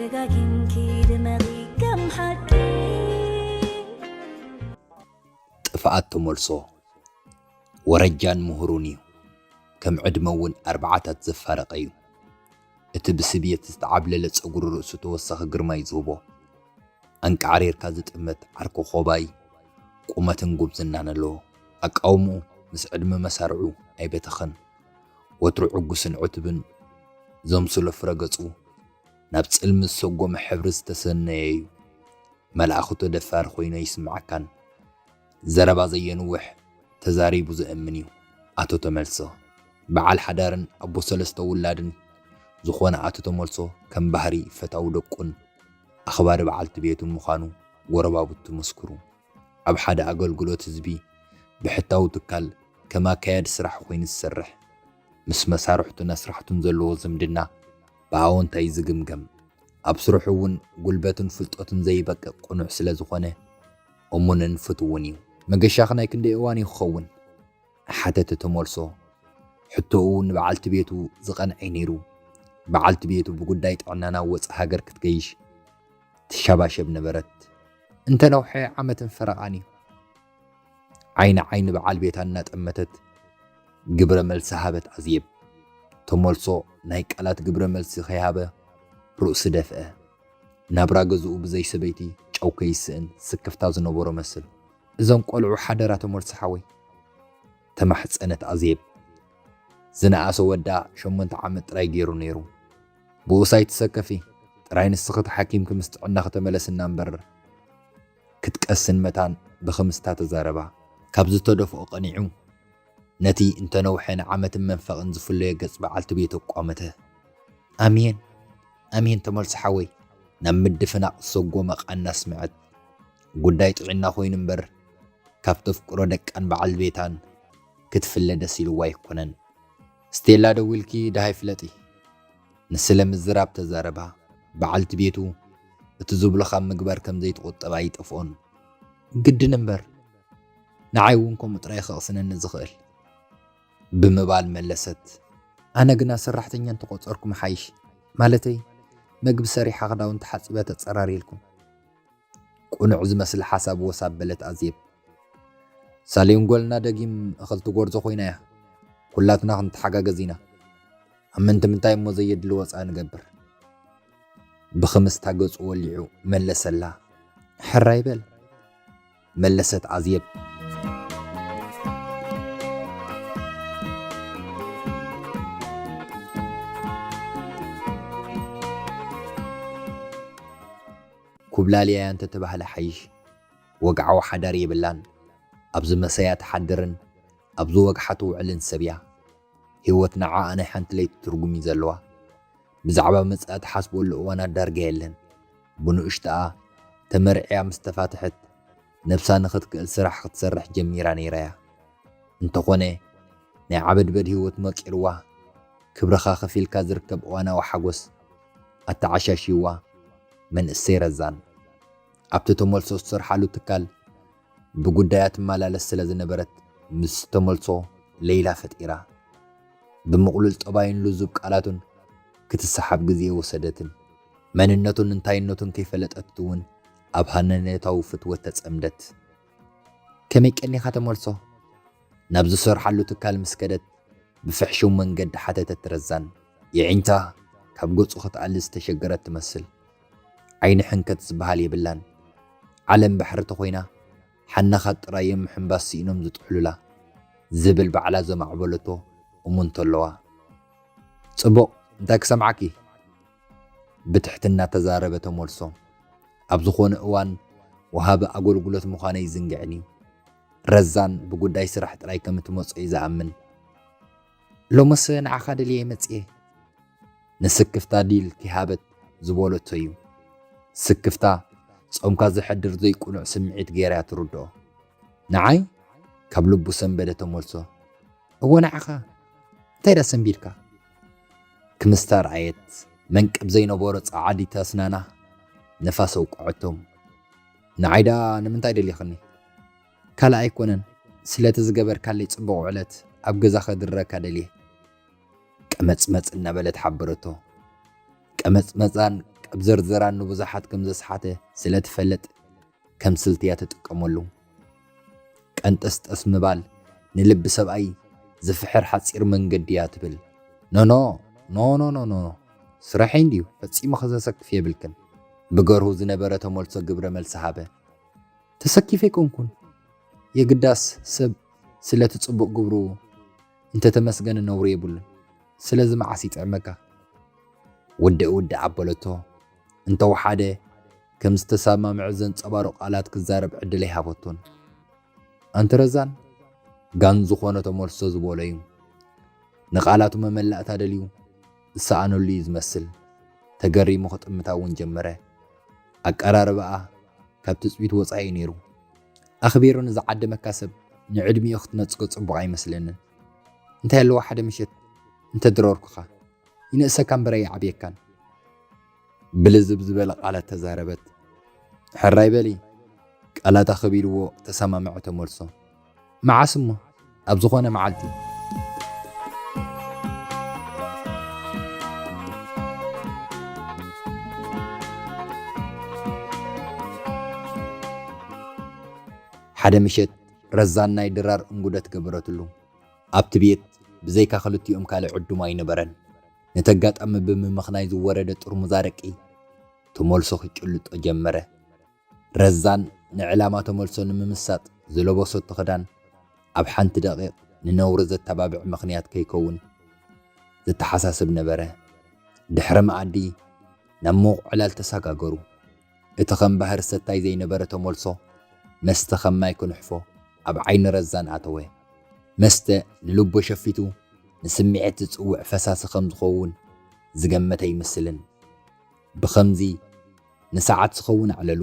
ደጋጊምኪ ድመቒ ከም ሓቂ። ጥፍኣት ተመልሶ ወረጃን ምሁሩን እዩ። ከም ዕድመ እውን ኣርባዓታት ዘፋረቐ እዩ። እቲ ብስብየት ዝተዓብለለ ጸጉሪ ርእሱ ተወሳኺ ግርማ እዩ ዝህቦ። ኣንቃዕሪርካ ዝጥመት ዓርኮ ኾባይ፣ ቁመትን ጉብዝናን ኣለዎ። ኣቃውምኡ ምስ ዕድመ መሳርዑ ኣይበተኸን። ወትሩ ዕጉስን ዕቱብን ዘምስሎ ፍረ ገጹ፣ ናብ ጽልሚ ዝሰጎመ ሕብሪ ዝተሰነየ እዩ። መልኣኹ ተደፋሪ ኮይኑ ኣይስምዓካን። ዘረባ ዘየንውሕ ተዛሪቡ ዘእምን እዩ። ኣቶ ተመልሶ በዓል ሓዳርን ኣቦ ሰለስተ ውላድን ዝኾነ ኣቶ ተመልሶ ከም ባህሪ ፈታዊ ደቁን ኣኽባሪ በዓልቲ ቤቱን ምዃኑ ጎረባብቱ ትምስክሩ። ኣብ ሓደ ኣገልግሎት ህዝቢ ብሕታዊ ትካል ከም ኣካያዲ ስራሕ ኮይኑ ዝሰርሕ፣ ምስ መሳርሕቱን ኣስራሕቱን ዘለዎ ዝምድና ብኣወንታ እዩ ዝግምገም። ኣብ ስርሑ እውን ጉልበቱን ፍልጠቱን ዘይበቅቕ ቅኑዕ ስለ ዝኾነ እሙንን ፍትውን እዩ። መገሻኺ ናይ ክንደይ እዋን እዩ ክኸውን? ሓተተ ተመልሶ። ሕቶኡ ንበዓልቲ ቤቱ ዝቐንዐ ነይሩ። በዓልቲ ቤቱ ብጉዳይ ጥዕና ናብ ወጻኢ ሃገር ክትገይሽ ትሸባሸብ ነበረት። እንተነውሐ ዓመትን ፈረቓን እዩ። ዓይኒ ዓይኒ በዓል ቤታ እናጠመተት ግብረ መልሲ ሃበት ኣዜብ። ተመልሶ ናይ ቃላት ግብረ መልሲ ከይሃበ ርእሱ ደፍአ። ናብራ ገዝኡ ብዘይ ሰበይቲ ጨው ከይስእን ስክፍታ ዝነበሮ መስል። እዞም ቆልዑ ሓደራ ተመልሶ ሓወይ፣ ተማሕጸነት ኣዜብ። ዝነኣሰ ወዳ ሸሞንተ ዓመት ጥራይ ገይሩ ነይሩ። ብኡስ ኣይትሰከፊ፣ ጥራይ ንስኺ ተሓኪምኪ ምስ ጥዕናኺ ተመለስና እምበር። ክትቀስን መታን ብኽምስታ ተዛረባ። ካብ ዝተደፍኦ ቀኒዑ ነቲ እንተነውሐ ንዓመትን መንፈቕን ዝፍለዮ ገጽ በዓልቲ ቤቱ ኣቋመተ። ኣሜን፣ ኣሜን ተመልሶ ሓወይ፣ ናብ ምድፍናቕ ዝሰጎመ ቃና ኣስምዐት። ጉዳይ ጥዕና ኮይኑ እምበር ካብ ተፍቅሮ ደቃን በዓል ቤታን ክትፍለ ደስ ኢልዋ ኣይኮነን። ስቴላ ደዊልኪ ደሃይ ፍለጢ። ንስለ ምዝራብ ተዛረባ። በዓልቲ ቤቱ እቲ ዝብሎ ካብ ምግባር ከም ዘይትቑጠብ ኣይጠፍኦን። ግድን እምበር ንዓይ እውን ከምኡ ጥራይ ከቕስነኒ ዝኽእል ብምባል መለሰት። ኣነ ግና ሰራሕተኛ እንተቖጸርኩ ምሓይሽ፣ ማለተይ መግቢ ሰሪሓ ክዳውንቲ ሓጺበ ተጸራርየልኩም። ቅኑዕ ዝመስል ሓሳብ ወስ ኣበለት ኣዜብ። ሳሌንጎልና ደጊም እኽልቲ ጎርዞ ኮይና እያ። ኩላትና ክንተሓጋገዝ ኢና። ኣብ ምንቲ ምንታይ እሞ ዘየድሊ ወፃኢ ንገብር? ብኽምስታ ገፁ ወሊዑ መለሰላ። ሕራይ በል መለሰት ኣዜብ። ኩብላልያያ እንተተባህለ ሓይሽ። ወግዓዊ ሓዳር የብላን። ኣብ ዝመሰያ ትሓድርን ኣብ ዝወግሓ ትውዕልን ሰብ እያ። ህይወት ንዓኣ ናይ ሓንቲ ለይቲ ትርጉም እዩ ዘለዋ። ብዛዕባ መጻኢ ትሓስበሉ እዋናት ዳርጋ የለን። ብንኡሽተኣ ተመርዕያ ምስ ተፋትሐት ነብሳ ንኽትክእል ስራሕ ክትሰርሕ ጀሚራ ነይራ እያ። እንተኾነ ናይ ዓበድበድ ህይወት መቂርዋ ክብርኻ ከፊልካ ዝርከብ እዋናዊ ሓጎስ ኣተዓሻሽይዋ መንእሰይ ረዛን ኣብቲ ተመልሶ ዝሰርሓሉ ትካል ብጉዳያ ትመላለስ ስለ ዝነበረት ምስ ተመልሶ ሌላ ፈጢራ። ብምቕሉል ጠባዩን ልዙብ ቃላቱን ክትሰሓብ ግዜ ወሰደትን መንነቱን እንታይነቱን ከይፈለጠት እውን ኣብ ሃነነታዊ ፍትወት ተጸምደት። ከመይ ቀኒኻ ተመልሶ? ናብ ዝሰርሓሉ ትካል ምስ ከደት ብፍሕሽው መንገዲ ሓተተት ረዛን። የዒንታ ካብ ገጹ ክትኣሊ ዝተሸገረት ትመስል። ዓይኒ ሕንከት ዝበሃል የብላን። ዓለም ባሕሪ ተኾይና ሓናኻት ጥራይ እዮም ምሕንባስ ስኢኖም ዝጥሕሉላ ዝብል ባዕላ ዘማዕበለቶ እሙን ተለዋ። ጽቡቕ፣ እንታይ ክሰምዓኪ? ብትሕትና ተዛረበ ተመልሶ። ኣብ ዝኾነ እዋን ወሃቢ ኣገልግሎት ምዃነይ ዝንግዕን እዩ። ረዛን ብጉዳይ ስራሕ ጥራይ ከም እትመጾ እዩ ዝኣምን። ሎምስ ንዓኻ ደልየ መጽየ። ንስክፍታ ዲል ከይሃበት ዝበለቶ እዩ። ስክፍታ ጾምካ ዘሕድር ዘይቅኑዕ ስምዒት ገይራ እያ ትርድኦ። ንዓይ ካብ ልቡ ሰንበደ ተመልሶ። እወ ንዓኻ እንታይ ደኣ ሰንቢድካ? ክምስታ ረኣየት። መንቀብ ዘይነበሮ ጸዓዲት ኣስናና ንፋስ ኣውቅዐቶም። ንዓይ ደኣ ንምንታይ ደሊኽኒ? ካልእ ኣይኮነን፣ ስለቲ ዝገበርካለይ ጽቡቕ ውዕለት ኣብ ገዛ ከድርረካ ደልየ። ቀመጽመጽ እናበለት ሓበረቶ። ቀመጽመጻን ኣብ ዘርዘራን ንብዙሓት ከም ዘስሓተ ስለ ትፈልጥ ከም ስልቲ እያ ትጥቀመሉ። ቀንጠስጠስ ምባል ንልቢ ሰብኣይ ዝፍሕር ሓጺር መንገዲ እያ ትብል። ኖኖ ኖኖ ኖኖ ስራሐይ እንድዩ፣ ፈጺሙ ክተሰክፍ የብልክን። ብገርሁ ዝነበረ ተመልሶ ግብረ መልሲ ሃበ። ተሰኪፈ ኣይኮንኩን፣ የግዳስ ሰብ ስለቲ ጽቡቕ ግብሩ እንተተመስገነ ነውሪ የብሉን። ስለዚ መዓስ ይጥዕመካ? ውድእ ውድእ ኣበለቶ። እንተወሓደ ከም ዝተሰማምዐ ዘንጸባርቑ ቃላት ክዛረብ ዕድል ኣይሃበቶን። ኣንቲ ረዛን ጋን ዝኾነ ተመልሶ ዝበሎ እዩ። ንቃላቱ መመላእታ ደልዩ ዝሰኣነሉ እዩ ዝመስል። ተገሪሙ ክጥምታ እውን ጀመረ። ኣቀራርባኣ ካብ ትጽቢት ወጻኢ እዩ ነይሩ። ኣኽቢሩ ንዝዓደመካ ሰብ ንዕድሚኡ ክትነጽጎ ጽቡቕ ኣይመስለንን። እንታይ ኣለዎ ሓደ ምሸት እንተድረርኩኻ ይንእሰካ እምበር ኣይዓብየካን። ብልዝብ ዝበለ ቃላት ተዛረበት። ሕራይ በሊ፣ ቃላታ ክቢድዎ ተሰማምዐ ተመልሶ። መዓስ እሞ? ኣብ ዝኾነ መዓልቲ። ሓደ ምሸት ረዛን ናይ ድራር እንጉደት ገበረትሉ። ኣብቲ ቤት ብዘይካ ክልቲኦም ካልእ ዕዱም ኣይነበረን። ነቲ ኣጋጣሚ ብምምኽናይ ዝወረደ ጥርሙዝ ኣረቂ ተመልሶ ክጭልጦ ጀመረ። ረዛን ንዕላማ ተመልሶ ንምምሳጥ ዝለበሰቶ ክዳን ኣብ ሓንቲ ደቂቕ ንነውሪ ዘተባብዕ ምኽንያት ከይከውን ዘተሓሳስብ ነበረ። ድሕሪ መኣዲ ናብ ምዉቕ ዕላል ተሰጋገሩ። እቲ ከም ባህሪ ሰታይ ዘይነበረ ተመልሶ መስተ ከም ማይ ክንሕፎ ኣብ ዓይኒ ረዛን ኣተወ። መስተ ንልቡ ሸፊቱ ንስምዒት ዝጽውዕ ፈሳሲ ከም ዝኸውን ዝገመተ ኣይመስልን። ብኸምዚ ንሰዓት ዝኸውን ኣዕለሉ።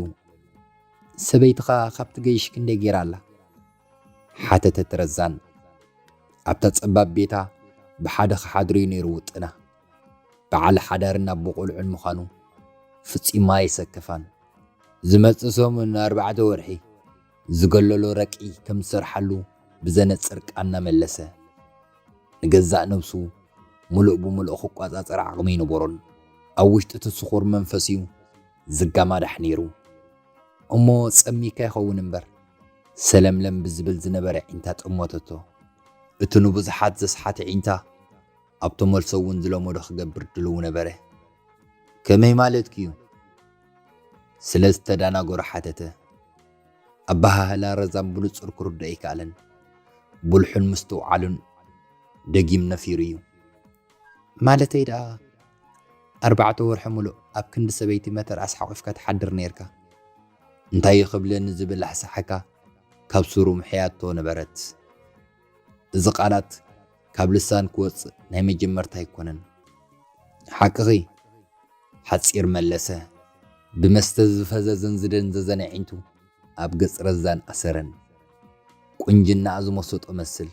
ሰበይትኻ ካብቲ ገይሽ ክንደይ ገይራ ኣላ? ሓተተት ረዛን። ኣብታ ጸባብ ቤታ ብሓደ ክሓድር እዩ ነይሩ ውጥና። በዓል ሓዳርን ኣቦ ቆልዑን ምዃኑ ፍጺማ ኣይሰከፋን። ዝመጽእ ሰሙን ኣርባዕተ ወርሒ ዝገለሎ ረቂ ከም ዝሰርሓሉ ብዘነጽር ቃና መለሰ። ንገዛእ ነብሱ ምሉእ ብምሉእ ክቆጻጸር ዓቕሚ ኣይነበሮን። ኣብ ውሽጢ እቲ ስኹር መንፈስ እዩ ዝጋማዳሕ ነይሩ። እሞ ጸሚካ ይኸውን እምበር፣ ሰለምለም ብዝብል ዝነበረ ዒንታ ጠመተቶ። እቲ ንብዙሓት ዘስሓተ ዒንታ ኣብ ተመልሶ እውን ዝለመዶ ክገብር ድልው ነበረ። ከመይ ማለትኪ እዩ? ስለ ዝተዳናገሮ ሓተተ። ኣበሃህላ ረዛን ብንጹር ክርድኦ ኣይከኣለን። ብልሑን ምስትውዓሉን ደጊም ነፊሩ እዩ። ማለተይ ደኣ ኣርባዕተ ወርሒ ምሉእ ኣብ ክንዲ ሰበይቲ መተርኣስ ሓቒፍካ ትሓድር ነይርካ። እንታይ እዩ ክብለኒ ዝብል ኣሕሳሓካ ካብ ሱሩ ምሕያቶ ነበረት። እዚ ቃላት ካብ ልሳን ክወጽእ ናይ መጀመርታ ኣይኮነን። ሓቅኺ፣ ሓጺር መለሰ። ብመስተ ዝፈዘዘን ዝደንዘዘን ኣዒንቱ ኣብ ገጽ ረዛን ኣሰረን። ቁንጅናኣ ዝመሰጦ መስል።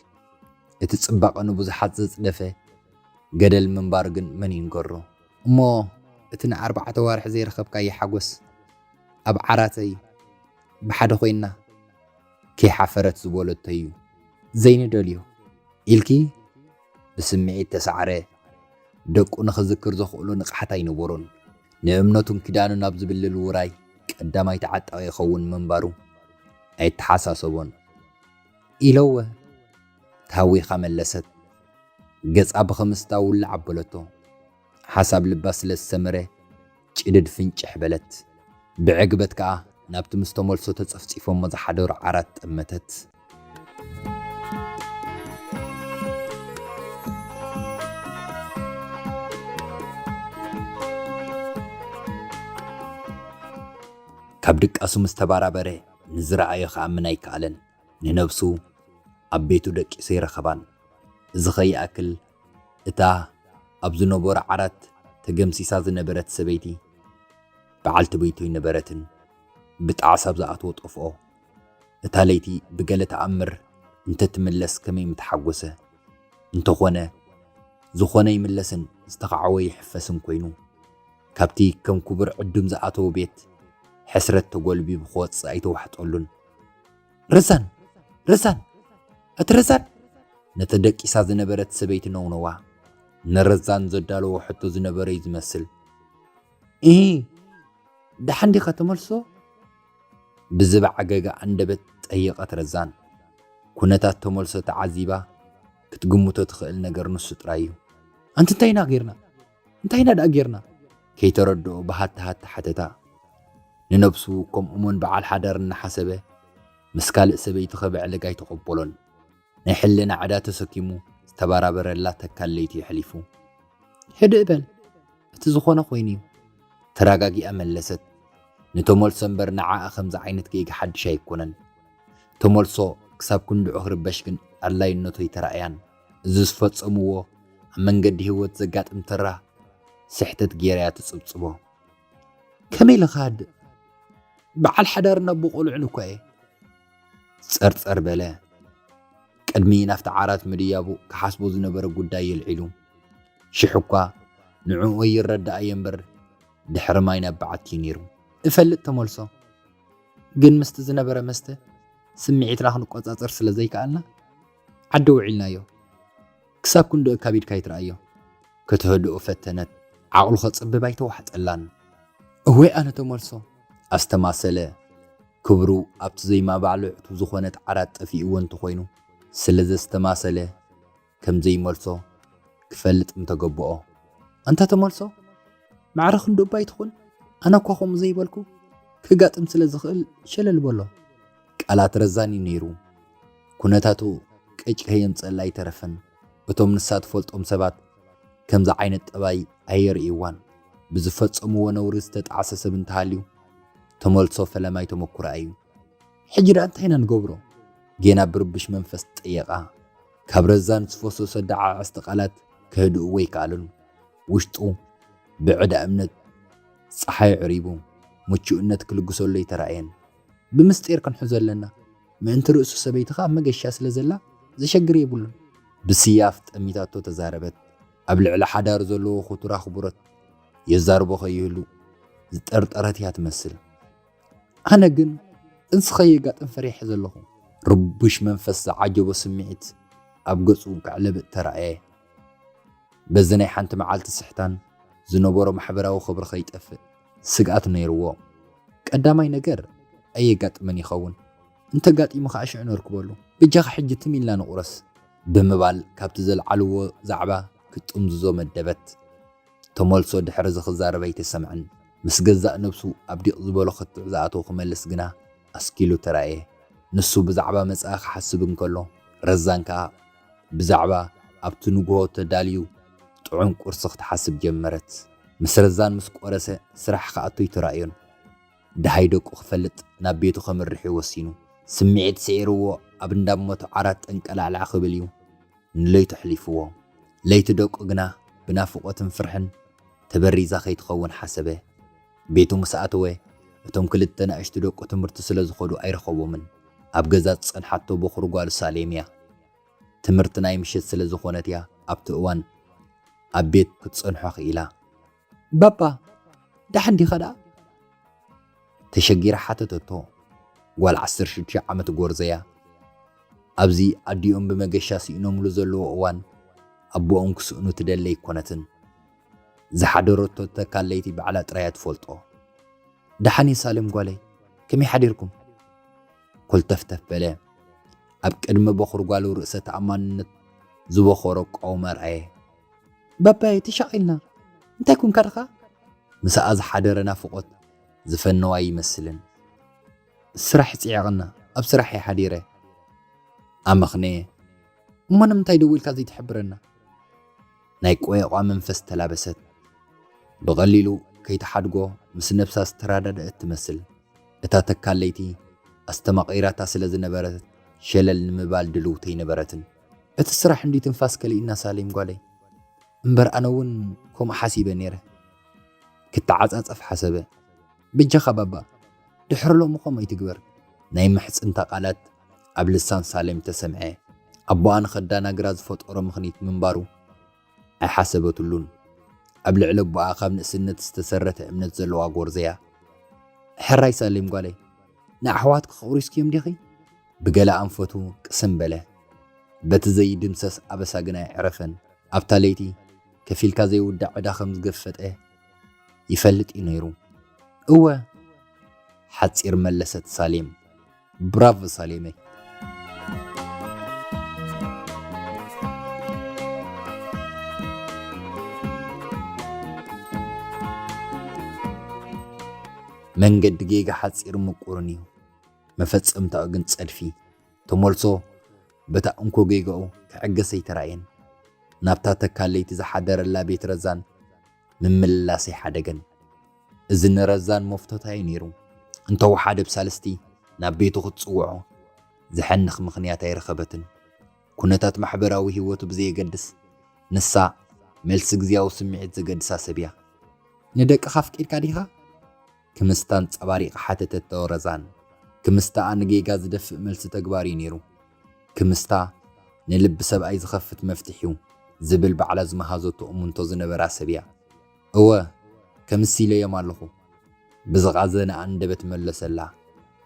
እቲ ጽባቐ ንብዙሓት ዘጽደፈ ገደል ምንባሩ ግን መን ይንገሮ? እሞ እቲ ንኣርባዕተ ዋርሒ ዘይረኸብካዮ ሓጎስ ኣብ ዓራተይ ብሓደ ኮይንና ከይሓፈረት ዝበለቶ እዩ። ዘይንደልዮ ኢልኪ ብስምዒት ተሳዕረ። ደቁ ንኽዝክር ዘኽእሎ ንቕሓት ኣይነበሮን። ንእምነቱን ኪዳኑን ኣብ ዝብልል ውራይ ቀዳማይ ተዓጣቒ ይኸውን ምንባሩ ኣይተሓሳሰቦን። ኢለወ፣ ተሃዊኻ መለሰት። ገጻ ብኽምስታ ውልዕ ኣበለቶ። ሓሳብ ልባ ስለ ዝሰመረ ጭድድ ፍንጭሕ በለት። ብዕግበት ከኣ ናብቲ ምስ ተመልሶ ተጸፍጺፎሞ ዝሓደሩ ዓራት ጠመተት። ካብ ድቃሱ ምስ ተባራበረ ንዝረኣዮ ክኣምን ኣይከኣለን። ንነብሱ ኣብ ቤቱ ደቂሱ ኣይረኸባን። እዚ ከይኣክል እታ ኣብ ዝነበሮ ዓራት ተገምሲሳ ዝነበረት ሰበይቲ በዓልቲ ቤቱ ኣይነበረትን። ብጣዕሳ ኣብ ዝኣተዎ ጠፍኦ እታ ለይቲ ብገለ ተኣምር እንተትምለስ ከመይ ምተሓጎሰ። እንተኾነ ዝኾነ ይምለስን ዝተኻዕወ ይሕፈስን ኮይኑ፣ ካብቲ ከም ክቡር ዕዱም ዝኣተወ ቤት ሕስረት ተጎልቢቡ ክወጽእ ኣይተዋሕጠሉን። ረዛን! ረዛን! እቲ ረዛን! ነቲ ደቂሳ ዝነበረት ሰበይቲ ነውነዋ። ንረዛን ዘዳለዎ ሕቶ ዝነበረ እዩ ዝመስል። እሂ፣ ደሓን ዲኻ ተመልሶ? ብዝበዓገገ ኣንደበት ጠየቐት ረዛን። ኩነታት ተመልሶ ተዓዚባ ክትግምቶ ትኽእል ነገር ንሱ ጥራይ እዩ። ኣንቲ እንታይ ኢና ጌርና? እንታይ ኢና ደኣ ጌርና? ከይተረድኦ ብሃታ ሃታ ሓተታ። ንነብሱ ከምኡ'ውን በዓል ሓዳር እናሓሰበ ምስ ካልእ ሰበይቲ ከብዕልግ ኣይተቐበሎን። ናይ ሕልና ዕዳ ተሰኪሙ ዝተባራበረላ ተካል ለይቲ የሕሊፉ። ህድእ በል፣ እቲ ዝኾነ ኮይኑ እዩ። ተረጋጊኣ መለሰት። ንተመልሶ እምበር ንዓኣ ከምዚ ዓይነት ጌጋ ሓድሽ ኣይኮነን። ተመልሶ ክሳብ ክንድዑ ክርበሽ ግን ኣድላይነቱ ኣይተራእያን። እዚ ዝፈጸምዎ ኣብ መንገዲ ህይወት ዘጋጥም ተራ ስሕተት ገይራ እያ ትጽብጽቦ። ከመይ ኢለ ክሃድእ? በዓል ሓዳርን ኣቦ ቆልዑን እኳ እየ። ጸርጸር በለ። ቅድሚ ናብቲ ዓራት ምድያቡ ክሓስቦ ዝነበረ ጉዳይ የልዒሉ። ሽሕ እኳ ንዕኡ ይረዳኣዮ እምበር ድሕሪ ማይ ናብ በዓቲ እዩ ነይሩ። እፈልጥ ተመልሶ፣ ግን ምስቲ ዝነበረ መስተ ስምዒትና ክንቆጻጸር ስለ ዘይከኣልና ዓዲ ውዒልናዮ። ክሳብ ክንድኡ ካቢድካ ይትረኣዮ። ከተህድኦ ፈተነት። ዓቕሉ ከጽብብ ኣይተዋሕጠላን። እወይ ኣነ ተመልሶ፣ ኣስተማሰለ። ክብሩ ኣብቲ ዘይማባልዕቱ ዝኾነት ዓራት ጠፊእዎ እንተኾይኑ ስለ ዘስተማሰለ ከም ዘይመልሶ ክፈልጥ ምተገበኦ። ኣንታ ተመልሶ፣ ማዕረ ክንዲ እባ ኣይትኹን፣ ኣነ እኳ ከምኡ ዘይበልኩ ክጋጥም ስለ ዝኽእል ሸለል በሎ። ቃላት ረዛን እዩ ነይሩ። ኩነታቱ ቅጭ ከየምጸላ ኣይተረፈን። እቶም ንሳ ትፈልጦም ሰባት ከምዚ ዓይነት ጠባይ ኣየርእይዋን። ብዝፈጸምዎ ነውሪ ዝተጣዕሰ ሰብ እንተሃልዩ ተመልሶ ፈለማይ ተመኩራ እዩ። ሕጂ ደኣ እንታይ ኢና ንገብሮ? ጌና ብርብሽ መንፈስ ጠየቓ። ካብ ረዛን ዝፈሰሶ ደዓዕስቲ ቃላት ከህድእዎ ኣይከኣሉን። ውሽጡ ብዕዳ እምነት ጸሓይ ዕሪቡ ምቹእነት ክልግሰሉ ኣይተራእየን። ብምስጢር ክንሕዞ ኣለና። ምእንቲ ርእሱ ሰበይትኻ ኣብ መገሻ ስለ ዘላ ዘሸግር የብሉን። ብስያፍ ጠሚታቶ ተዛረበት። ኣብ ልዕሊ ሓዳር ዘለዎ ክቱር ኣኽብሮት የዛርቦ ከይህሉ ዝጠርጠረት እያ ትመስል። ኣነ ግን ጥንሲ ከየጋጥም ፈሪሐ ዘለኹ። ርቡሽ መንፈስ ዝዓጀቦ ስምዒት ኣብ ገጹ ክዕለብጥ ተራእየ። በዚ ናይ ሓንቲ መዓልቲ ስሕታን ዝነበሮ ማሕበራዊ ክብሪ ከይጠፍእ ስግኣት ነይርዎ። ቀዳማይ ነገር ኣየጋጥምን ይኸውን፣ እንተጋጢሙ ኸኣ ሽዑ ነርክበሉ። በጃኻ ሕጂ ትም ኢልና ንቑረስ ብምባል ካብቲ ዘልዓልዎ ዛዕባ ክትጥምዝዞ መደበት። ተመልሶ ድሕሪ እዚ ክዛረብ ኣይተሰምዐን። ምስ ገዛእ ነብሱ ኣብ ዲቕ ዝበሎ ክትዕ ዝኣተወ ክመልስ ግና ኣስኪሉ ተራእየ። ንሱ ብዛዕባ መጻኢ ክሓስብ እንከሎ፣ ረዛን ከኣ ብዛዕባ ኣብቲ ንግሆ ተዳልዩ ጥዑም ቁርሲ ክትሓስብ ጀመረት። ምስ ረዛን ምስ ቆረሰ ስራሕ ክኣቱ ኣይተራእዮን። ደሃይ ደቁ ክፈልጥ ናብ ቤቱ ከምርሕ እዩ ወሲኑ። ስምዒት ስዒርዎ ኣብ እንዳሞቱ ዓራት ጠንቀላዕላዕ ክብል እዩ ንለይቱ ኣሕሊፍዎ። ለይቲ ደቁ ግና ብናፍቖትን ፍርሕን ተበሪዛ ከይትኸውን ሓሰበ። ቤቱ ምስ ኣተወ እቶም ክልተ ንኣሽቱ ደቁ ትምህርቲ ስለ ዝኸዱ ኣይረኸቦምን። ኣብ ገዛ ዝጸንሓቶ በኹሪ ጓሉ ሳሌም እያ። ትምህርቲ ናይ ምሸት ስለ ዝኾነት እያ ኣብቲ እዋን ኣብ ቤት ክትጸንሖ ክኢላ። ባባ፣ ደሓን ዲኻ ደኣ? ተሸጊራ ሓተተቶ። ጓል ዓሰርተ ሽዱሽተ ዓመት ጎርዞ እያ። ኣብዚ ኣዲኦም ብመገሻ ስኢኖምሉ ዘለዎ እዋን ኣቦኦም ክስእኑ ትደሊ ኣይኮነትን። ዝሓደረቶ ተካል ለይቲ ባዕላ ጥራይ እያ ትፈልጦ። ደሓን እየ ሳሌም ጓለይ፣ ከመይ ሓዲርኩም? ኮልተፍተፍ በለ። ኣብ ቅድሚ በኹር ጓሉ ርእሰ ተኣማንነት ዝበኾሮ ኣቃውማ ኣርኣየ። ባባየ፣ ተሻቒልና። እንታይ ኮንካ ደኻ? ምስኣ ዝሓደረ ናፍቖት ዝፈነዋ ኣይመስልን። ስራሕ ጽዒቕና፣ ኣብ ስራሕ እየ ሓዲረ። ኣመኽነየ። እሞ ንምንታይ ደዊልካ ዘይትሕብረና? ናይ ቆየቋ መንፈስ ተላበሰት። ብቐሊሉ ከይትሓድጎ ምስ ነብሳ ዝተራዳደአት ትመስል። እታ ተካል ለይቲ ኣስተማቒራታ ስለ ዝነበረት ሸለል ንምባል ድልውቲ ኣይነበረትን። እቲ ስራሕ እንዲ ትንፋስ ከሊእና ሳሌም ጓለይ። እምበር ኣነ እውን ከምኡ ሓሲበ ነይረ። ክተዓጻጸፍ ሓሰበ። በጃኻ ባባ፣ ድሕሪ ሎሚ ከምኡ ኣይትግበር። ናይ ምሕጽንታ ቃላት ኣብ ልሳን ሳሌም ተሰምዐ። ኣቦኣ ንኸዳናግራ ዝፈጠሮ ምኽኒት ምንባሩ ኣይሓሰበትሉን። ኣብ ልዕሊ ኣቦኣ ካብ ንእስነት ዝተሰረተ እምነት ዘለዋ ጎርዞ እያ። ሕራይ ሳሌም ጓለይ፣ ንኣሕዋትኪ ከቑሪስክዮም ዲኺ? ብገለ ኣንፈቱ ቅስን በለ። በቲ ዘይድምሰስ ኣበሳ ግና ኣይዕረፈን። ኣብታ ለይቲ ከፊልካ ዘይውዳእ ዕዳ ከም ዝገፈጠ ይፈልጥ እዩ ነይሩ። እወ፣ ሓጺር መለሰት ሳሌም። ብራቮ ሳሌመይ። መንገዲ ጌጋ ሓጺር ምቁርን እዩ፣ መፈጸምታኡ ግን ጸድፊ። ተመልሶ በታ እንኮ ጌጋኡ ክዕገስ ኣይተራእየን። ናብታ ተካለይቲ ዝሓደረላ ቤት ረዛን ምምልላስ ኣይሓደገን። እዚ ንረዛን መፍቶታ እዩ ነይሩ። እንተወሓደ ብሳልስቲ ናብ ቤቱ ክትጽውዖ ዘሐንኽ ምኽንያት ኣይረኸበትን። ኩነታት ማሕበራዊ ህይወቱ ብዘየገድስ፣ ንሳ መልሲ ግዜያዊ ስምዒት ዘገድሳ ሰብ እያ። "ንደቅኻ ኣፍቂድካ ዲኻ?" ክምስታ ኣንጸባሪቓ ሓተተቶ ረዛን። ክምስታኣ ንጌጋ ዝደፍእ መልሲ ተግባር እዩ ነይሩ። ክምስታ ንልቢ ሰብኣይ ዝኸፍት መፍትሕ እዩ ዝብል ባዕላ ዝመሃዘቶ እሙንቶ ዝነበራ ሰብ እያ። "እወ፣ ከምሲ ኢለዮም ኣለኹ" ብዝቓዘነ ኣንደበት መለሰላ።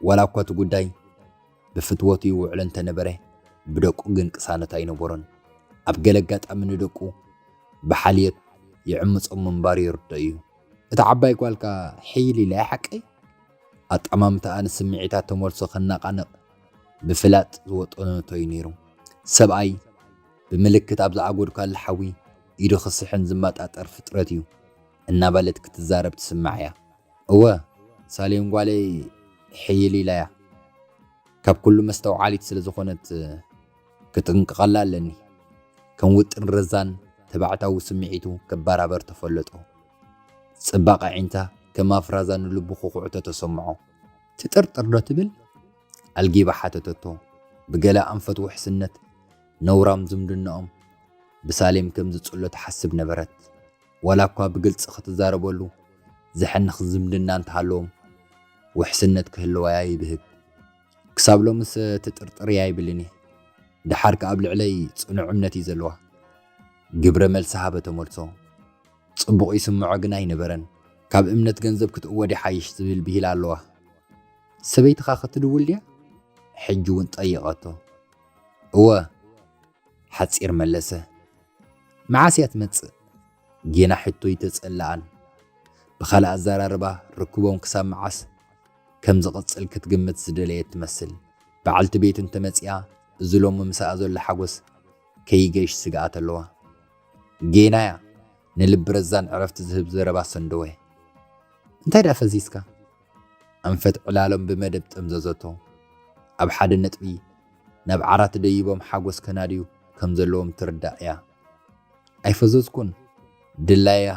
ዋላ እኳ እቲ ጉዳይ ብፍትወቱ ይውዕሎ እንተነበረ፣ ብደቁ ግን ቅሳነት ኣይነበሮን። ኣብ ገለ ኣጋጣሚ ንደቁ ብሓልዮት ይዕምጾም ምንባሩ ይርዶ እዩ። "እታ ዓባይ ጓልካ ሕይል ኢላ እያ ሓቀይ?" ኣጠማምታኣ ንስምዒታት ተመልሶ ከናቓንቕ ብፍላጥ ዝወጠነቶ እዩ ነይሩ። ሰብኣይ ብምልክት ኣብ ዝኣጎድካሉ ሓዊ ኢዱ ክስሕን ዝመጣጠር ፍጥረት እዩ እናበለት ክትዛረብ ትስማዕ እያ። "እወ፣ ሳሌም ጓለይ ሕይል ኢላ እያ። ካብ ኩሉ መስተውዓሊት ስለ ዝኾነት ክጥንቀቐላ ኣለኒ። ከም ውጥን ረዛን ተባዕታዊ ስምዒቱ ክበራበር ተፈለጦ። ጽባቐ ኣዒንታ ከም ኣፍራዛ ንልቡ ክኹዕቶ ተሰምዖ። ትጥርጥር ዶ ትብል?" ኣልጊባ ሓተተቶ። ብገለ ኣንፈት ውሕስነት ነውራም ዝምድናኦም ብሳሌም ከም ዝጽሎ ትሓስብ ነበረት። ዋላ እኳ ብግልጺ ክትዛረበሉ ዘሐንኽ ዝምድና እንተሃለዎም፣ ውሕስነት ክህልዋያ ይብህግ። "ክሳብ ሎምስ ትጥርጥርያ ኣይብልን እየ። ደሓር ከኣ ኣብ ልዕለይ ጽኑዕ እምነት እዩ ዘለዋ።" ግብረ መልሲ ሃበ ተመልሶ። ጽቡቕ ይስምዖ ግን ኣይነበረን። "ካብ እምነት ገንዘብ ክትእወድ ይሓይሽ" ዝብል ብሂል ኣለዋ። "ሰበይትኻ ክትድውል ድያ?" ሕጂ እውን ጠየቐቶ። "እወ" ሓጺር መለሰ። "መዓስ እያ ትመጽእ?" ጌና ሕቶ ይተጸልኣን። ብኻልእ ኣዘራርባ ርክቦም ክሳብ መዓስ ከም ዝቕጽል ክትግምት ዝደለየት ትመስል። በዓልቲ ቤቱ እንተመጺኣ፣ እዚ ሎሚ ምሳኣ ዘሎ ሓጎስ ከይገይሽ ስግኣት ኣለዋ። ጌናያ ንልቢ ረዛን ዕረፍቲ ዝህብ ዘረባ ሰንደወ። "እንታይ ደኣ ፈዚዝካ?" ኣንፈት ዕላሎም ብመደብ ጠምዘዘቶ። ኣብ ሓደ ነጥቢ ናብ ዓራት ደይቦም ሓጎስ ከናድዩ ከም ዘለዎም ትርዳእ እያ። "ኣይፈዘዝኩን፣ ድላያ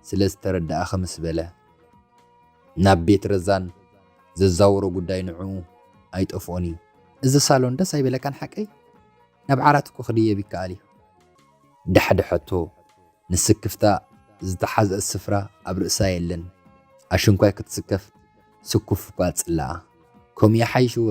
ስለ ዝተረድኣኸ" ምስ በለ፣ ናብ ቤት ረዛን ዘዛውሮ ጉዳይ ንዕኡ ኣይጠፍኦን እዩ። "እዚ ሳሎን ደስ ኣይበለካን ሓቀይ? ናብ ዓራት እኮ ክድየብ ይከኣል እዩ" ዳሕድሐቶ። ንስክፍታ ዝተሓዝአ ስፍራ ኣብ ርእሳ የለን። ኣሽንኳይ ክትስከፍ ስኩፍ እኳ ጽላኣ። "ከምኡ ይሓይሽ እወ!"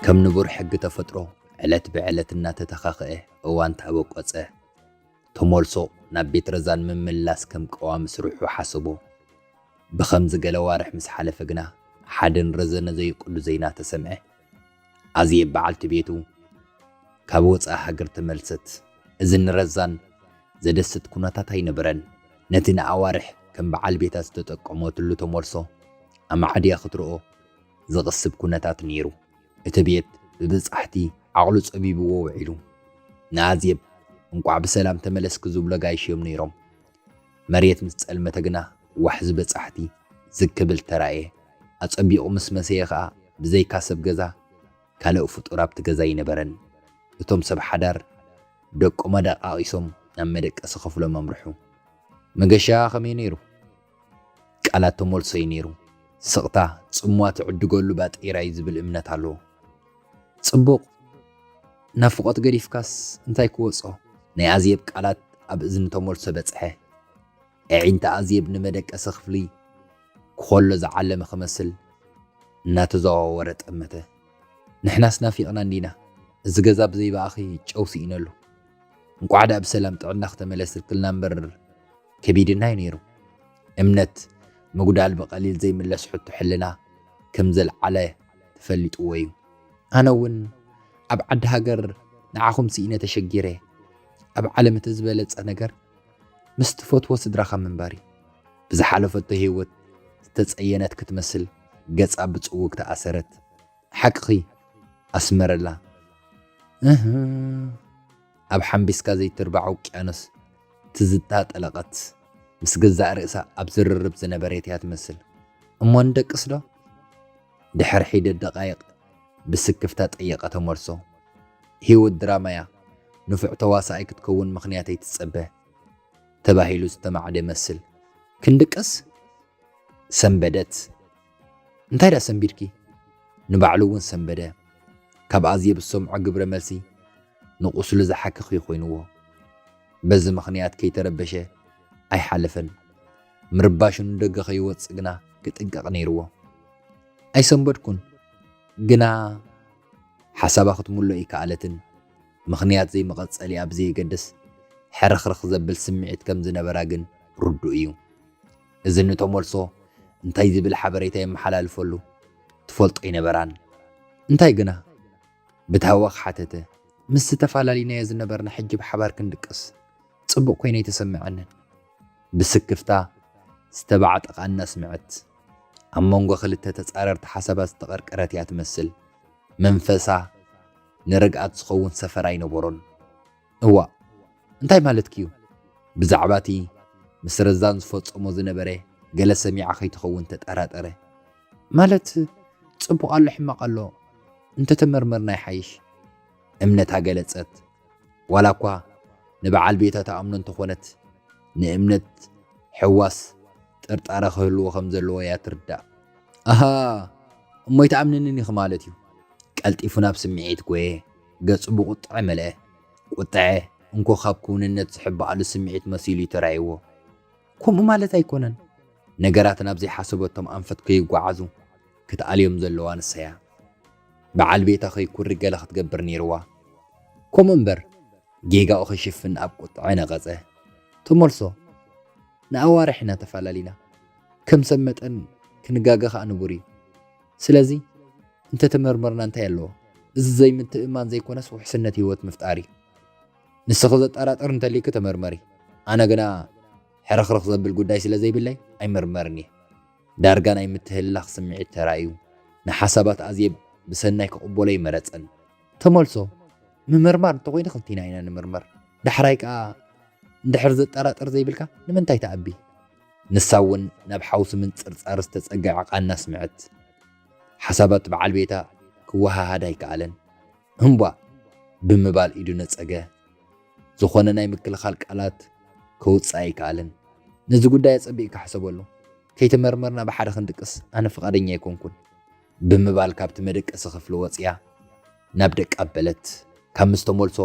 ከም ንቡር ሕጊ ተፈጥሮ ዕለት ብዕለት እናተተኻኽአ እዋን ተበቆጸ። ተመልሶ ናብ ቤት ረዛን ምምላስ ከም ቀዋሚ ስርሑ ሓሰቦ። ብኸምዚ ገለ ኣዋርሕ ምስ ሓለፈ ግና፣ ሓደ ንረዘነ ዘየቅሉ ዜና ተሰምዐ። ኣዜብ በዓልቲ ቤቱ ካብ ወጻኢ ሃገር ተመልሰት። እዚ ንረዛን ዘደስት ኩነታት ኣይነበረን። ነቲ ንኣዋርሕ ከም በዓል ቤታ ዝተጠቀመትሉ ተመልሶ ኣማዕድያ ክትርኦ ዘቕስብ ኩነታት ነይሩ። እቲ ቤት ብብጻሕቲ ዓቕሉ ጸቢብዎ ውዒሉ። ንኣዜብ እንቋዕ ብሰላም ተመለስኪ ዝብሉ ኣጋይሽ እዮም ነይሮም። መሬት ምስ ጸልመተ ግና ዋሕዚ በጻሕቲ ዝግ ክብል ተራእየ። ኣጸቢቑ ምስ መሰየ ኸኣ ብዘይካ ሰብ ገዛ ካልእ ፍጡር ኣብቲ ገዛ ኣይነበረን። እቶም ሰብ ሓዳር ደቆም ኣደቓቒሶም ናብ መደቀሲ ክፍሎም ኣምርሑ። መገሻ ከመይ ነይሩ? ቃላት ተመልሶ እዩ ነይሩ። ስቕታ ጽምዋ ትዕድገሉ ባጤራ እዩ ዝብል እምነት ኣለዎ። ጽቡቕ። ናፍቖት ገዲፍካስ እንታይ ክወጾ? ናይ ኣዜብ ቃላት ኣብ እዝኒ ተመልሶ በጽሐ። ኣዒንቲ ኣዜብ ንመደቀሲ ክፍሊ ክኸሎ ዝዓለመ ክመስል እናተዘዋወረ ጠመተ። ንሕናስ ናፊቕና እንዲና። እዚ ገዛ ብዘይ ብኣኺ ጨው ስኢነሉ። እንቋዕ ደኣ ብሰላም ጥዕናኺ ተመለስልክልና እምበር ከቢድና እዩ ነይሩ። እምነት ምጉዳል ብቐሊል ዘይምለስ ሕቶ ሕልና ከም ዘልዓለ ተፈሊጥዎ እዩ። ኣነ እውን ኣብ ዓዲ ሃገር ንዓኹም ስኢነ ተሸጊረ። ኣብ ዓለም እቲ ዝበለጸ ነገር ምስ ትፈትዎ ስድራኻ ምንባር እዩ። ብዝሓለፈቶ ህይወት ዝተጸየነት ክትመስል ገጻ ብጽውግ ተኣሰረት። ሓቅኺ ኣስመረላ። እህ፣ ኣብ ሓምቢስካ ዘይትርባዕ ውቅያኖስ ትዝታ ጠለቐት። ምስ ገዛእ ርእሳ ኣብ ዝርርብ ዝነበረት እያ ትመስል። እሞ ንደቅስ ዶ? ድሕሪ ሒደት ደቃይቕ ብስክፍታ ጠየቐ ተመልሶ። ህይወት ድራማ እያ። ንፉዕ ተዋሳኣይ ክትከውን ምኽንያት ኣይትጸበ ተባሂሉ ዝተማዕደ መስል። ክንድቅስ? ሰንበደት። እንታይ ደኣ ሰንቢድኪ? ንባዕሉ እውን ሰንበደ። ካብ ኣዜብ ዝሰምዖ ግብረ መልሲ ንቁስሉ ዝሓክኽ እዩ ኮይንዎ። በዚ ምኽንያት ከይተረበሸ ኣይሓለፈን። ምርባሹ ንደገ ከይወጽእ ግና ክጥንቀቕ ነይርዎ። ኣይሰንበድኩን፣ ግና ሓሳባ ክትምሎ ኣይከኣለትን። ምኽንያት ዘይመቐጸሊኣ ብዘየገድስ ሕርኽርኽ ዘብል ስምዒት ከም ዝነበራ ግን ርዱእ እዩ። እዚ ንተመልሶ እንታይ ዝብል ሓበሬታ የመሓላልፈሉ ትፈልጦ ኣይነበራን። እንታይ ግና? ብታህዋኽ ሓተተ። ምስቲ ተፈላለይናዮ ዝነበርና ሕጂ ብሓባር ክንድቅስ ጽቡቕ ኮይነ ኣይተሰምዐንን። ብስክፍታ ዝተባዕጠቓ እናስምዐት፣ ኣብ መንጎ ክልተ ተጻረርቲ ሓሳባት ዝተቐርቀረት እያ ትመስል። መንፈሳ ንርግኣት ዝኸውን ሰፈር ኣይነበሮን። እዋእ፣ እንታይ ማለትኪ እዩ? ብዛዕባ እቲ ምስ ረዛን ዝፈጸሞ ዝነበረ ገለ ሰሚዓ ከይትኸውን ተጠራጠረ። ማለት፣ ጽቡቕ ኣሎ ሕማቕ ኣሎ እንተተመርመርና ይሓይሽ። እምነታ ገለጸት። ዋላ እኳ ንበዓል ቤታ ትኣምኖ እንተኾነት፣ ንእምነት ሕዋስ ጥርጣረ ክህልዎ ከም ዘለዎ እያ ትርዳእ። ኣሃ፣ እሞ ኣይትኣምንንን ኢኺ ማለት እዩ። ቀልጢፉ ናብ ስምዒት ጎየ። ገጹ ብቁጥዐ መልአ። ቁጥዐ እንኮ ካብ ክውንነት ዝሕበኣሉ ስምዒት መሲሉ እዩ ተራእይዎ። ከምኡ ማለት ኣይኮነን። ነገራት ናብ ዘይሓሰበቶም ኣንፈት ከይጓዓዙ ክትኣልዮም ዘለዋ ንሳ እያ። በዓል ቤታ ከይኩሪ ገለ ክትገብር ነይርዋ። ከምኡ እምበር፣ ጌጋኡ ክሽፍን ኣብ ቁጥዐ ነቐጸ። ተመልሶ፣ ንኣዋርሕ ኢና ተፈላለና። ከም ሰብ መጠን ክንጋገ ኸኣ ንቡር እዩ። ስለዚ፣ እንተተመርመርና እንታይ ኣለዎ? እዚ ዘይምትእምማን ዘይኮነስ ውሕስነት ህይወት ምፍጣር እዩ። ንስኺ ዘጠራጥር እንተልይኪ ተመርመሪ። ኣነ ግና ሕርኽርኽ ዘብል ጉዳይ ስለ ዘይብለይ ኣይምርመርን እየ። ዳርጋ ናይ ምትህልላኽ ስምዒት ተራእዩ። ንሓሳባት ኣዜብ ብሰናይ ክቕበሎ ኣይመረጸን። ተመልሶ፣ ምምርማር እንተኾይኑ ክልቲና ኢና ንምርመር። ዳሕራይ ከኣ እንድሕር ዘጠራጥር ዘይብልካ ንምንታይ ትኣቢ? ንሳ እውን ናብ ሓውሲ ምንጽርጻር ዝተጸግዐ ቃና ስምዐት። ሓሳባት በዓል ቤታ ክወሃሃድ ኣይከኣለን። እምቧ ብምባል ኢዱ ነጸገ። ዝኾነ ናይ ምክልኻል ቃላት ከውጽእ ኣይከኣለን። ነዚ ጉዳይ ኣጸቢቕካ ሕሰበሉ። ከይተመርመርና ብሓደ ክንድቅስ ኣነ ፍቓደኛ ኣይኮንኩን። ብምባል ካብቲ መደቀሲ ክፍሊ ወጽያ ናብ ደቃ ኣበለት። ካብ ምስ ተመልሶ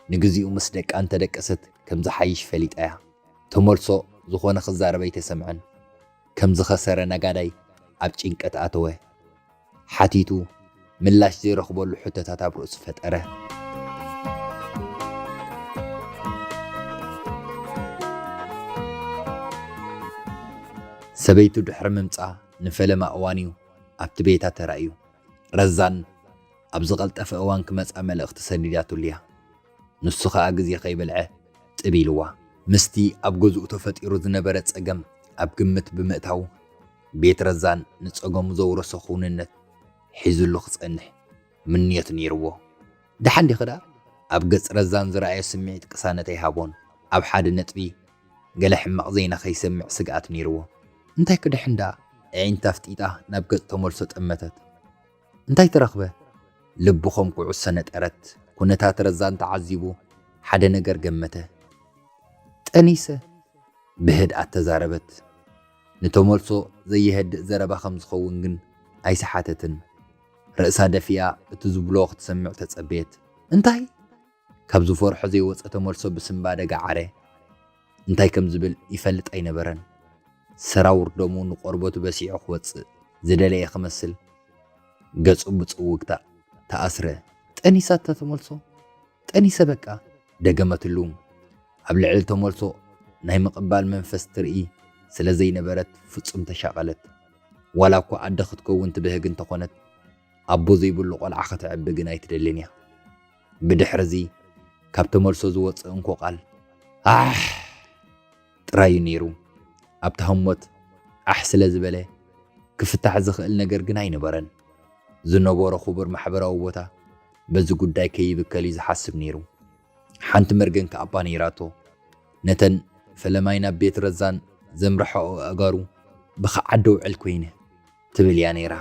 ንግዚኡ ምስ ደቃ እንተደቀሰት ከም ዝሓይሽ ፈሊጣ እያ። ተመልሶ ዝኾነ ክዛረብ ኣይተሰምዐን። ከም ዝኸሰረ ነጋዳይ ኣብ ጭንቀት ኣተወ። ሓቲቱ ምላሽ ዘይረኽበሉ ሕቶታት ኣብ ርእሱ ፈጠረ። ሰበይቱ ድሕሪ ምምጻ ንፈለማ እዋን እዩ ኣብቲ ቤታ ተራእዩ። ረዛን ኣብ ዝቐልጠፈ እዋን ክመጻ መልእኽቲ ሰዲዳትሉ እያ። ንሱ ኸኣ ግዜ ከይበልዐ ጥብ ኢልዋ። ምስቲ ኣብ ገዝኡ ተፈጢሩ ዝነበረ ጸገም ኣብ ግምት ብምእታው፣ ቤት ረዛን ንጸገሙ ዘውረሶ ክውንነት ሒዝሉ ክጸንሕ ምንዮት ነይርዎ። ደሓን ዲኺ ደኣ? ኣብ ገጽ ረዛን ዝረኣዮ ስምዒት ቅሳነት ኣይሃቦን። ኣብ ሓደ ነጥቢ ገለ ሕማቕ ዜና ከይሰምዕ ስግኣት ነይርዎ። እንታይ ክድሕን ደኣ? ኣዒንታ ኣፍጢጣ ናብ ገጽ ተመልሶ ጠመተት። እንታይ ተረኽበ? ልቡ ከም ኩዕሶ ነጠረት። ኩነታት ረዛን ተዓዚቡ ሓደ ነገር ገመተ። ጠኒሰ፣ ብህድኣት ተዛረበት። ንተመልሶ ዘየህድእ ዘረባ ከም ዝኸውን ግን ኣይሰሓተትን። ርእሳ ደፊኣ እቲ ዝብሎ ክትሰምዕ ተጸበየት። እንታይ? ካብ ዝፈርሖ ዘይወጸ ተመልሶ ብስንባደ ገዓረ። እንታይ ከም ዝብል ይፈልጥ ኣይነበረን። ሰራውር ደሙ ንቆርበቱ በሲዑ ክወጽእ ዝደለየ ክመስል፣ ገጹ ብጽውግታ ተኣስረ። ጠኒሳ እታ ተመልሶ፣ ጠኒሰ በቃ፣ ደገመትሉ። ኣብ ልዕሊ ተመልሶ ናይ ምቕባል መንፈስ ትርኢ ስለ ዘይነበረት ፍጹም ተሻቐለት። ዋላ እኳ ኣደ ክትከውን ትብህግ እንተኾነት፣ ኣቦ ዘይብሉ ቆልዓ ከተዕቢ ግን ኣይትደልን እያ። ብድሕርዚ ካብ ተመልሶ ዝወጽእ እንኮ ቃል ኣሕ ጥራይ እዩ ነይሩ። ኣብታ ህሞት ኣሕ ስለ ዝበለ ክፍታሕ ዝኽእል ነገር ግን ኣይነበረን። ዝነበሮ ክቡር ማሕበራዊ ቦታ በዚ ጉዳይ ከይብከል እዩ ዝሓስብ ነይሩ። ሓንቲ መርገን ከኣባ ነይራቶ። ነተን ፈለማይ ናብ ቤት ረዛን ዘምርሐኦ ኣእጋሩ ብኸዓ ደውዕል ኮይነ ትብል እያ ነይራ።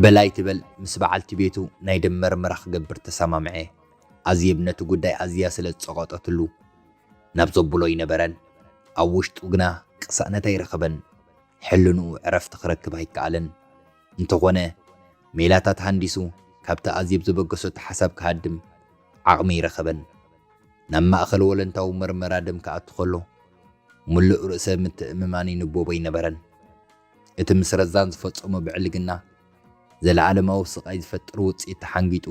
በላይ ትበል ምስ በዓልቲ ቤቱ ናይ ደም መርመራ ክገብር ተሰማምዐ። ኣዜብ ነቲ ጉዳይ ኣዝያ ስለ ዝጸቐጠትሉ ናብ ዘብሎ ኣይነበረን። ኣብ ውሽጡ ግና ቅሳነት ኣይረኸበን። ሕልንኡ ዕረፍቲ ክረክብ ኣይከኣለን። እንተኾነ ሜላታት ሃንዲሱ ካብቲ ኣዜብ ዘበገሰቶ ሓሳብ ክሃድም ዓቕሚ ኣይረኸበን። ናብ ማእከል ወለንታዊ መርመራ ደም ክኣቱ ከሎ ምሉእ ርእሰ ምትእምማን ይንበቦ ኣይነበረን። እቲ ምስ ረዛን ዝፈጸሞ ብዕልግና ዘለኣለማዊ ስቓይ ዝፈጥር ውጽኢት ተሓንጊጡ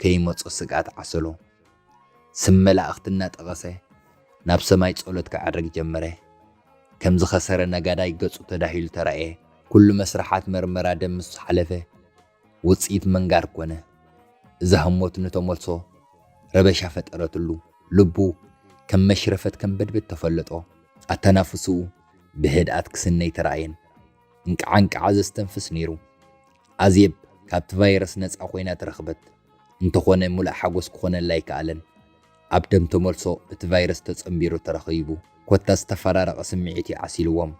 ከይመጾ ስግኣት ዓሰሎ። ስም መላእኽቲ እናጠቐሰ ናብ ሰማይ ጸሎት ክዓርግ ጀመረ። ከም ዝኸሰረ ነጋዳይ ገጹ ተዳሂሉ ተራእየ። ኩሉ መስርሓት መርመራ ደም ምስ ሓለፈ ውጽኢት ምንጋር ኮነ። እዛ ህሞት ንተመልሶ ረበሻ ፈጠረትሉ። ልቡ ከም መሽረፈት ከም በድብድ ተፈለጦ። ኣተናፍስኡ ብህድኣት ክስነ ኣይተራእየን። እንቃዕ እንቃዕ ዘስተንፍስ ነይሩ። ኣዜብ ካብቲ ቫይረስ ነጻ ኮይና ተረኽበት። እንተኾነ ሙሉእ ሓጎስ ክኾነላ ኣይከኣለን። ኣብ ደም ተመልሶ እቲ ቫይረስ ተጸንቢሩ ተረኺቡ። ኮታ ዝተፈራረቐ ስምዒት እዩ ዓሲልዎም።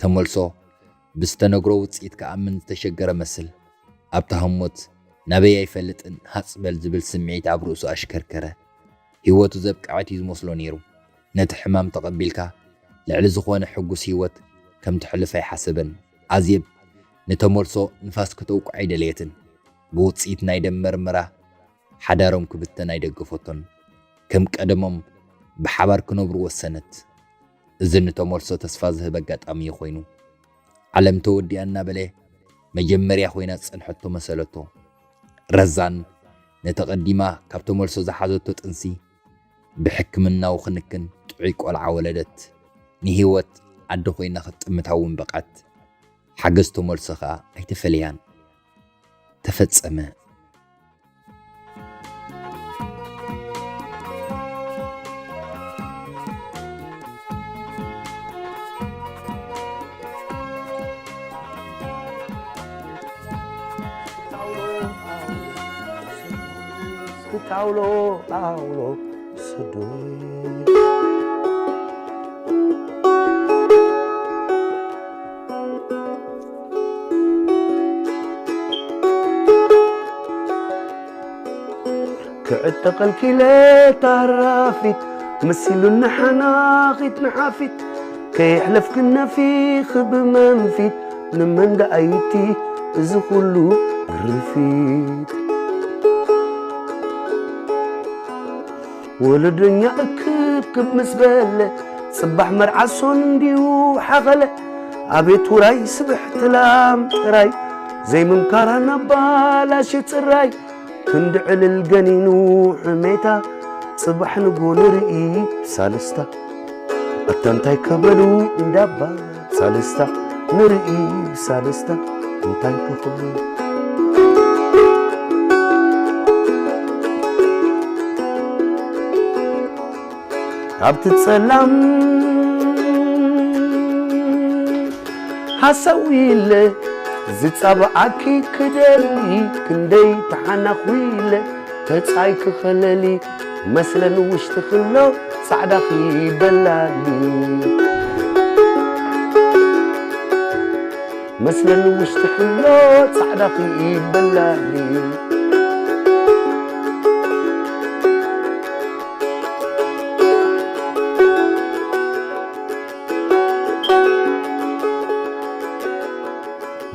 ተመልሶ ብዝተነግሮ ውጽኢት ክኣምን ዝተሸገረ መስል። ኣብታ ህሞት ናበይ ኣይፈልጥን ሃጽ በል ዝብል ስምዒት ኣብ ርእሱ ኣሽከርከረ። ህይወቱ ዘብቅዐት እዩ ዝመስሎ ነይሩ። ነቲ ሕማም ተቐቢልካ ልዕሊ ዝኾነ ሕጉስ ህይወት ከም ተሕልፍ ኣይሓሰበን። ኣዜብ ንተመልሶ ንፋስ ከተውቅዖ ኣይደለየትን። ብውጽኢት ናይ ደም መርመራ ሓዳሮም ክብተን ኣይደገፈቶን። ከም ቀደሞም ብሓባር ክነብሩ ወሰነት። እዚ ንተመልሶ ተስፋ ዝህብ ኣጋጣሚ እዩ ኮይኑ። ዓለም ተወዲኣ እናበለ መጀመርያ ኮይና ዝጸንሐቶ መሰለቶ። ረዛን ነቲ ቀዲማ ካብ ተመልሶ ዝሓዘቶ ጥንሲ ብሕክምናዊ ክንክን ጥዑይ ቆልዓ ወለደት። ንህይወት ዓዲ ኮይና ክትጥምታ እውን በቓት። ሓገዝ ተመልሶ ከኣ ኣይተፈለያን። ተፈጸመ። ታውሎ ኣውሎ ሰዶይ ክዕጠቐልኪ ኢለ ታራፊት መሲሉኒ ሓናኺት ንሓፊት ከየሕለፍክን ነፊኺ ብመንፊት ንመን ደኣይቲ እዚ ኩሉ ግርፊት ወለደኛ እክብክብ ምስ በለ ጽባሕ መርዓሶን እንዲዩ ሓኸለ ኣቤት ውራይ ስብሕቲ ላም ጥራይ ዘይምምካራ ናብ ባላሽ ጽራይ ክንዲ ዕልል ገኒኑ ሕሜታ ጽባሕ ንጎ ንርኢ ብሳልስታ ኣታ እንታይ ከበሉ እንዳባ ሳልስታ ንርኢ ብሳልስታ እንታይ ከኽብሉ ኣብቲ ጸላም ሓሳዊ ኢለ ዝጻብዓኪ ክደሊ ክንደይ ተሓናኹ ኢለ ተጻይ ክኸለሊ መስለን ውሽጢ ክሎ ጻዕዳኺ በላሊ መስለን ውሽጢ ክሎ ጻዕዳኺ በላሊ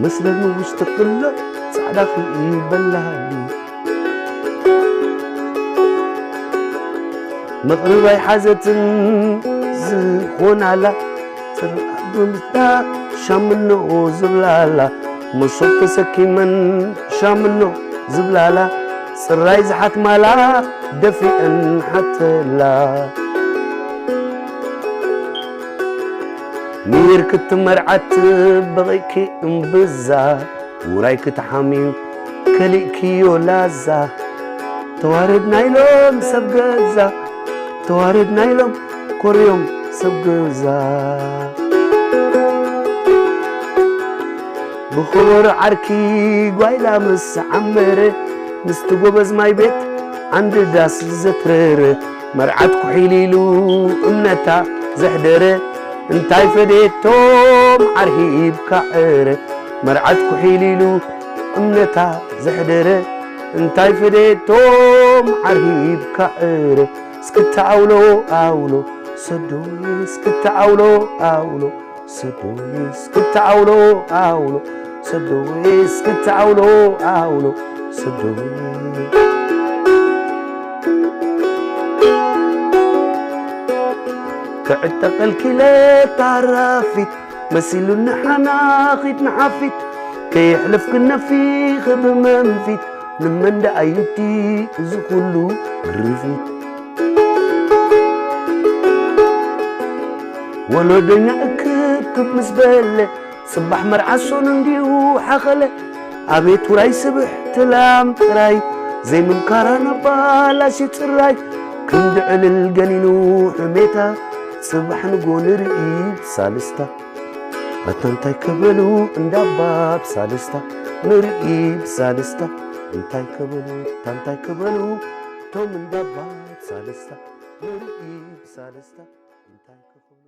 መስለኒ ውሽጢ ክሎ ጻዕዳ ክርኢ በላሃሊ መቕርብ ኣይሓዘትን ዝኾናላ ጽርዓት ብምታ ሻምኖ ዝብላላ መሶብ ተሰኪመን ሻምኖ ዝብላላ ጽራይ ዝሓትማላ ደፊአን ሓተላ ኒር ክትመርዓት በቒዕኪ እምብዛ፣ ውራይ ክትሓምዩ ከሊእክዮ ላዛ። ተዋረድና ኢሎም ሰብ ገዛ፣ ተዋረድና ኢሎም ኮርዮም ሰብ ገዛ። ብኽቡር ዓርኪ ጓይላ ምስ ዓመረ፣ ምስቲ ጎበዝ ማይ ቤት ዓንዲ ዳስ ዘትረረ፣ መርዓት ኩሒል ኢሉ እምነታ ዘሕደረ፣ እንታይ ፈደየቶም ዓርሂብካ ዕረ። መርዓት ኩሒል ኢሉ እምነታ ዘሕደረ፣ እንታይ ፈደየቶም ዓርሂብካ ዕረ። እስክታ ኣውሎ ኣውሎ ሰዶይ፣ እስክታ ኣውሎ ኣውሎ ሰዶይ፣ እስክታ ኣውሎ ኣውሎ ሰዶይ፣ እስክታ ኣውሎ ኣውሎ ሰዶይ። ክዕጠቐልኪ ኢለ ታራፊት፣ መሲሉኒ ሓናኺት ንሓፊት፣ ከየሕለፍኪ ነፊኺ ብመንፊት፣ ንመን ደኣ እዩ እቲ እዚ ኩሉ ግርፊት? ወለዶኛ እክብክብ ምስ በለ፣ ጽባሕ መርዓ ሶኑ እንዲሁ ሓኸለ። ኣቤት ውራይ ስብሕቲ ላም ጥራይ፣ ዘይምምካራ ናብ ባላሽ ጽራይ። ክንዲ ዕልል ገኒኑ ሕሜታ፣ ጽባሕ ንጎ ንርኢ ብሳልስታ። ኣታ እንታይ ከበሉ እንዳባ ብሳልስታ፣ ንርኢ ብሳልስታ። እንታይ ከበሉ፣ ኣታ እንታይ ከበሉ፣ ቶም እንዳባ ብሳልስታ፣ ንርኢ ብሳልስታ። እንታይ ከበሉ።